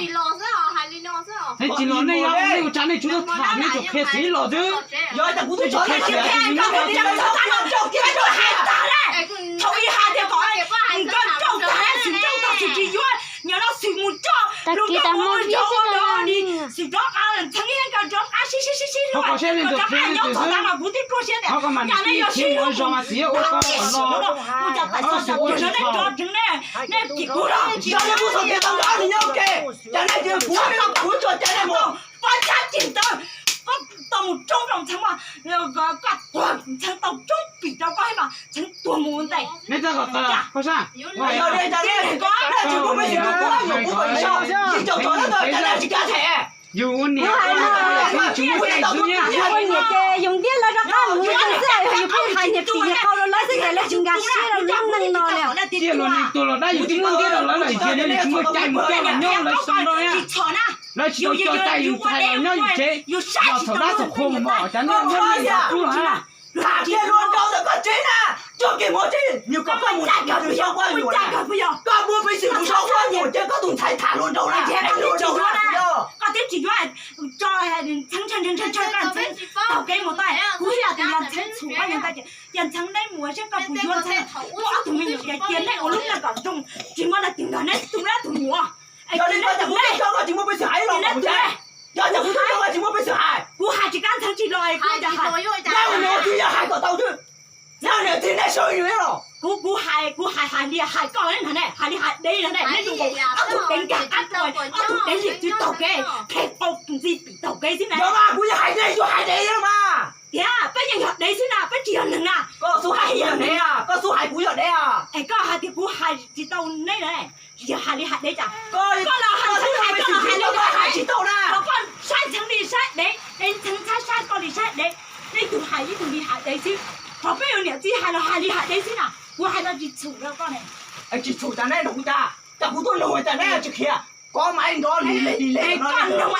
Tsis los nej yuav ua tsa nej tsuas tham nej tsuas qhia txiv los xwb. Tsis qhia txiv, thaum ib hais tias kom nkawd nrauj tag, xwm nrauj tag xwm tsis yuav, nim no xwm mus coj lus nrauj ua nrauj ua nrauj li, xwm rov qab ntxeev ib nkawd rov qab sib sib sib sib luag, kom rov qab nyob txog tav mas kuv twb ruaj siab tias yog nej yuav sib luag mus, mus cov tawm xov xwm ua nej nrov tseev nej, nej cim kuv los. Yog nej kuj txog tias tau nrov li nyob ua ke, cas nej kuv kuv tsuas cais nej mus. Koj txhob cim ntawd, koj tau mus roob rau ntxeev mas, koj tuag ntxeev tau roob pim rau koj thiab mas ntxeev tuag mus ua ntej. Nej txawj kom tawv, koj sab. Yog li cas nej tsis muaj pej xeem tuaj kuv, kuv kom yus so, yus caum tau ntawd cas nej tsis kav them. Yus ua niam, yus ua niam xwb, yus ua niam ces yus ntiab lawv rov qab mus yus xwb, yus pheej hais niam pim niam qau rau lawv xwb ces lawv tsis nkag siab rau lub neej no li. Txij los neeg tuag los dab yus twb muab ntiab rau lawv lawm ces nej tsis muaj cai mus coj los nyob lawv soo rau na. Lawv tsis tau coj cai yus ntxhais los nyob yus tsev, los thaum dab thaum qhua mus mos cas nej nyob nej yus kub los na. Tham kiag luag nraug ntawm koj tsev na, tso kiag mus tsev, nws kom koj mus tham kiag luag nraug ua nyuam na. Koj muaj pej xeem mus nraug ua nyuam ces koj tus ntxhais tham luag nraug na, luag nraug na. Koj twb tsis yuav, tso ntxhee ntxhee ntxhee ntxhee, koj ntxhee taug kev mus tau, kuv ib yam tias yog ntxhee txhum koj yog ntag ces yog ntxhee neb mus seb koj puas yuav ntxhee, muaj ob tug me nyuam ces cia neb ua lub neej kom zoo, tsis muaj leej twg nrog neb tu neb tus nyuam. Yog li ntawd ces kuv twb tso koj tsis muaj pej xeem hais los mus tsev. Yog tias kuv twb tso koj tsis muaj pej xeem hais, kuv hais tsis kab ntxhee tsis los es kuv hais, yog mus tsis yog hais kom tau xwb. Yog niam txiv nej sau yus los, kuv, kuv hais, kuv hais, hais li hais koj ne, hais li hais dev ne, neb tus, ob tug dev nkag qab tuaj, ob tug dev liam txwv taug kev, qhia qau ntxi pim taug kev xwb na. Yog mas kuv yog hais nej yuav hais dev mas. Tiag, peb yeej yog dev xwb na, peb tsis yog neeg na. Koj xub hais kuv yog dev, koj xub hais kuv yog dev. Es koj hais tias kuv hais tsis tau neb na, yog hais li hais dev cas? Koj los hais ntxhee hais, koj los hais li hais tsis tau na. Koj saib ntxhee li saib dev, es ntxhee saib saib koj li saib dev, ib tug hais ib tug li hais dev xwb. Qhov peb ua niam txiv hais los hais li hais dev xwb na, kuv hais no tsis txhum rau koj ne. Tsis txhum cas neb nrog kuv cas, cas kuv tuaj nug cas neb tsis qhia. Koj mas ib nrov li le li le. Koj nug,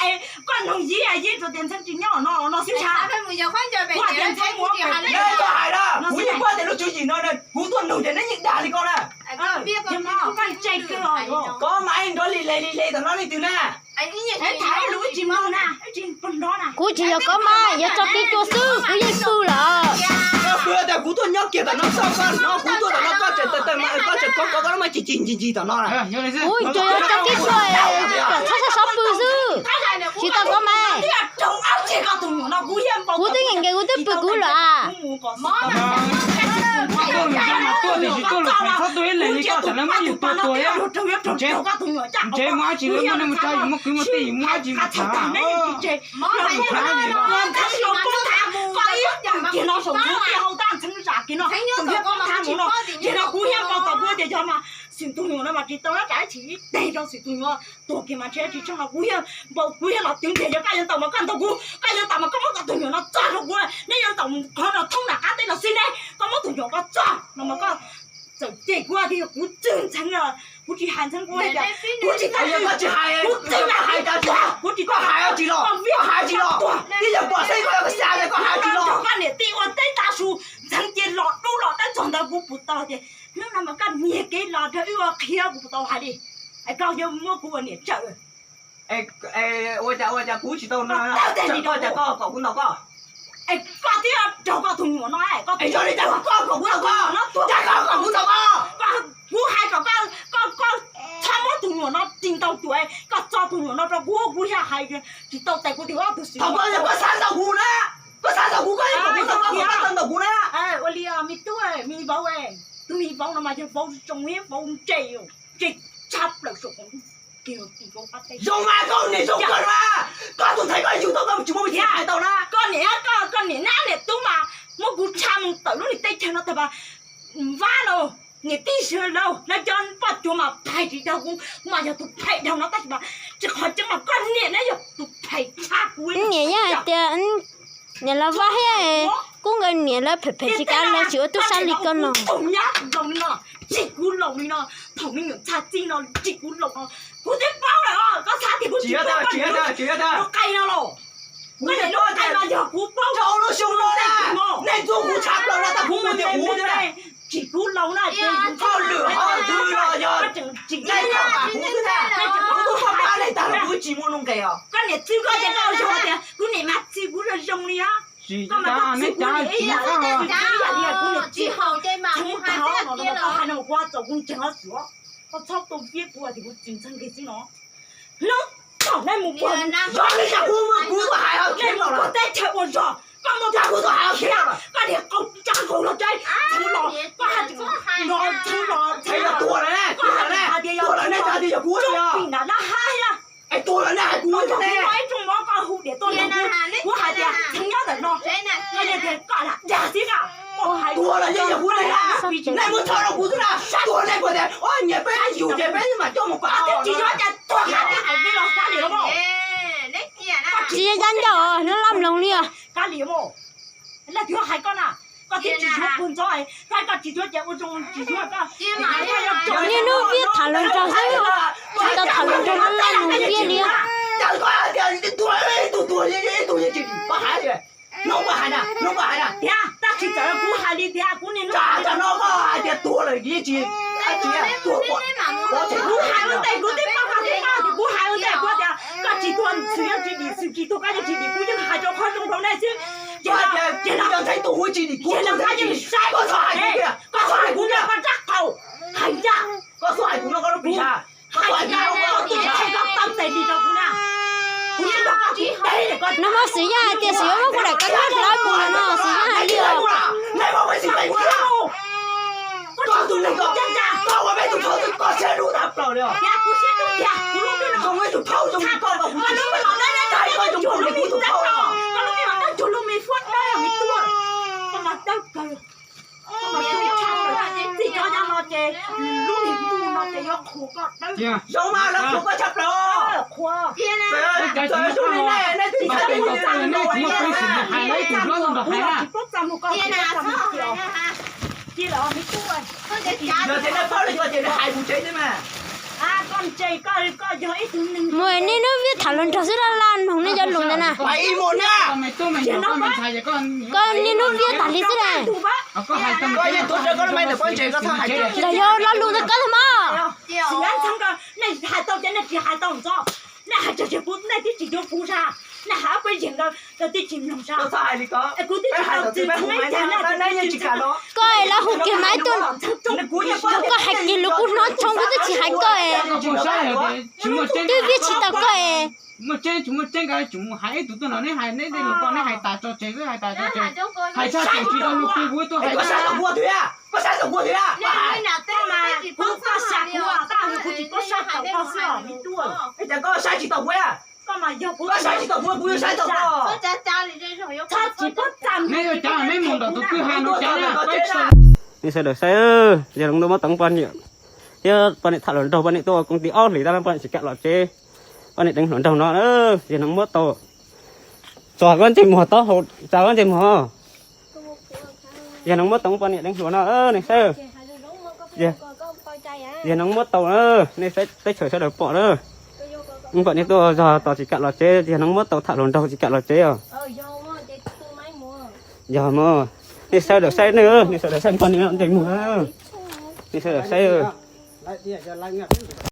koj nug yib yib rau tias ntxhee tsis nyob no no xwb ntag. Kuv hais tias ntxhee mus, neb txhob hais na, kuv yeej paub tias lub tswv yim no kuv tuaj nug ces neb yeej dag li koj na. Koj mas ib nrov li le li le tom no leej twg na. Kuv tsis yog koj mas, yuav tso kev cua xwb, kuv yeej pw lawm. Koj pw tias kuv tuaj nyob kiag tom no txog koj no, kuv tuaj tom no koj tseem tawm tawm mas koj tseem kov kov koj lub mas ci ci ncig ncig tom no. Kuv tsuas yog tso kev cua, kom txhob sab sab pw xwb, tsis tau koj mas. Kuv twb nkees nkees kuv twb pw kuv lawm. Tuaj lwm zaus mas tuaj tiam sis tuaj lwm phem txhob tuaj ib leeg li koj, tam lawv muab yus tua tuag thiab. Tsev mus dab tsi lawv muab nej mus tso, yus muaj kwv muaj tij yus muaj dab tsi mas tham. Xwm tus nyuam no mas tsis tau na, tsam ib chim ib teg rau xwm tus nyuam tuag kiag mas ntshe tsis tshee los kuv yog npaum kuv yog los twv ntiag yog koj yuav ntaus mas koj ntaus kuv, koj yuav ntaus mas koj muab koj tus nyuam no txog rau kuv, neb yuav ntaus qhov no thoob nram qab teb los xij neb, koj muab tus nyuam koj txog no mas koj txawm cem kuv tias yog kuv txwg ntxhee, kuv tsis hais ntxhee kuv, kuv tsis tau, kuv tsis hais, kuv tsis tau hais, kuv tsis tau hais tsis los, koj hais tsis los, twb yog pom xeeb koj yog xya koj hais tsis los. Koj niam tij ua teb tav su, ntxhee cia los dub los dawb txog ntawd kuv puas tau tias hnub no mas koj nyiag kev los rau wb ua qhia kuv puas tau hais li. Es koj yuav muab kuv ua niam tsawm. Ua cas ua cas kuv tsis tau no, koj kom kuv ntaus koj. Es koj twb raug koj tus nyuam no, es yog li cas koj kom kuv ntaus koj, cas koj kom kuv ntaus koj. Kuv hais kom koj, koj txhob muab tus nyuam no tsis ntaus cuam, koj txo tus nyuam no rau kuv, kuv yog hais tsis tau tes kuv tias ob tug xwb. Thaum koj yog koj xav ntaus kuv na, koj xav ntaus kuv koj yeej kom kuv ntaus koj, koj txhob ntaus kuv na. Ua li me tub, me vauv, tus me vauv no mas yog vauv zoo thiab vauv ntse, ntse tshaj plaws saum. Zoo mas koj niam zoo kawg mas, koj tus ntxhais koj yug tau koj tsis muaj peev xwm hais tau na. Koj niam, koj niam nab niam tub mas muab kuv tsha mus tawm lub niag teb chaws no tag mas, vab los niam tij sawv daws, lawv cov poj cuav mas phem tsis dhau kuv, kuv mas yog tus phem dhau no tab sis mas tsis qhov tseeb mas koj niam nab yog tus phem tshaj kuv. Niam yeej hais tias niam lawv vaj thiab, kuv nkawd niam lawv phem phem tsis kav lawv tsis ua tub sab li koj no. Tsis kuv laus li no, thaum me nyuam txhaj txij no tsis kuv laus no, kuv twb paub lawm os, koj xav tias kuv tsis paub, kuv qai no los, kuv niam lub qai mas yog kuv paub. Rau lub Tsis tas neb cav tsis muaj qab hau. Tsis haum ces mam mus hais xwb tiag los. Koj txhob tau fiab kuv tias kuv tsis ntxeev kiag xwb no. Hnub tom nej mus puag, kuv mus puag teb chaws ua zog, koj mus puag kuv tus hais khiav, koj niag qau tsa nkaus los tsev, txheev los, koj hais tias no txheev los, txheev los, koj hais tias yog txheev los, tsob pim nram dab haib na. Es tuag lawm nej hais kuv, koj ib rooj mov koj hu diam tuaj nrog kuv, kuv hais tias txheev nyob ntawm no, koj yeej tias koj lam dag xwb na. Tuag lawm yeej yog kuv, nej muab tso rau kuv xwb na. Tuag nej puas tias o nyiam peb yus ces peb mam coj mus pam. Tsis yuav cas tuag hais tias hais nej los kab li los. Tsis yog cab ncauj, hnub lab mloog li os. Kab li os. Leej twg hais koj na, koj twb tsis yuav puag ntxov, koj tsis yuav ces ua zoo tsis yuav koj. Niaj hnub viaj tham hluas nraug xwb, tsis tau tham hluas nraug laj laj nug viaj li. Tiag, tab sis txawm kuv hais li tiag, kuv niaj hnub hais tias tuag lawm yeej tsis, kuv hais ua ntej kuv twb paub koj twb paub tias kuv hais ua ntej kuv tias koj tsis tuag xwm yeej tsis dim, xwm tsis tuag koj yeej tsis dim, kuv yeej hais rau qhov zoo rau nej xwb. Ces ces no koj yeej saib, koj txhob hais kuv no koj rab qau, hais ncaj, koj txhob hais kuv no koj lub pis sab. Nag hmo Xwm Yaj hais tias Xwm Yaj muab kuv daim kab hlab mus no, Xwm Yaj hais li os. Zoo mas lawv qhuas koj tshaj plaws. Txawm zoo li nej, nej tsis txawj li nej, nej tsis txawj li nej, tsis paub txaj muag koj. Yog tias nej paub li ko ces nej hais kuv tsev xwb mas. Mus niaj hnub viaj tham hluas nraug xwb, laj laj mloog nej cov lus ntawd na. Koj niaj hnub viaj tas li xwb na. Koj yeej tuav rawv koj lub maib ntawm pob ntseg koj txhob hais. Yog lo lus ntawd koj tag mog. Nej hais tau ces nej tsis hais tau ntxov. Nej hais tsawg tsawg kuv, nej twb tsis yuav kuv sas. Nej hais ob peb zeeg ntawd twb tsis mloog sas. Kuv twb tsis tau txwm txheeb nej cas nej tsis kam. Koj es lawv hu kiag mas ib tug, koj hais kiag lus kuv hnov tshoo kuv twb tsis hais koj es. Twb viaj tsis tau koj es. Muaj tseeb tsis muaj tseeb, koj tsis mus hais ib tug tuaj no, neb hais neb tej lus ko neb hais tas tso tseg xwb, hais tas tso tseg. Hais tshaj tawm tsis tau lus kuv kuv tuaj hais. Koj saib tau kuv twg, koj saib tau kuv twg. Kuv, koj saib kuv, koj hais kuv tsis tau saib tau koj xwb os me tub. Es cas koj saib tsis tau kuv? Koj mas yog kuv, koj saib tsis tau kuv, kuv yuav saib tau koj. Tsis paub txaj. Neb yuav cov neb mus nram tus kwj ha no cov na. Nej sawv daws saib, yawg Hloov Ntuj muab tau poj niam thiab poj niam tham hluas nraug, poj niam tuaj ua koob tij ob hlis tab poj niam tsis kam los tsev. Poj niam deev hluas nraug no, yawg Hloov muab tau txog koj ntsej muag taub hau, txog koj ntsej muag. Yawg Hloov muab tau poj niam deev hluas no, nej saib. Yawg Hloov muab tau, nej teb chaws sawv daws pom na. Poj niam tuaj zog tos tsis kam los tsev, yawg Hloov muab tau tham hluas nraug tsis kam los tsev os. Yog mas, nej sawv daws saib ne, nej sawv daws saib poj niam ntsej muag, nej sawv daws saib.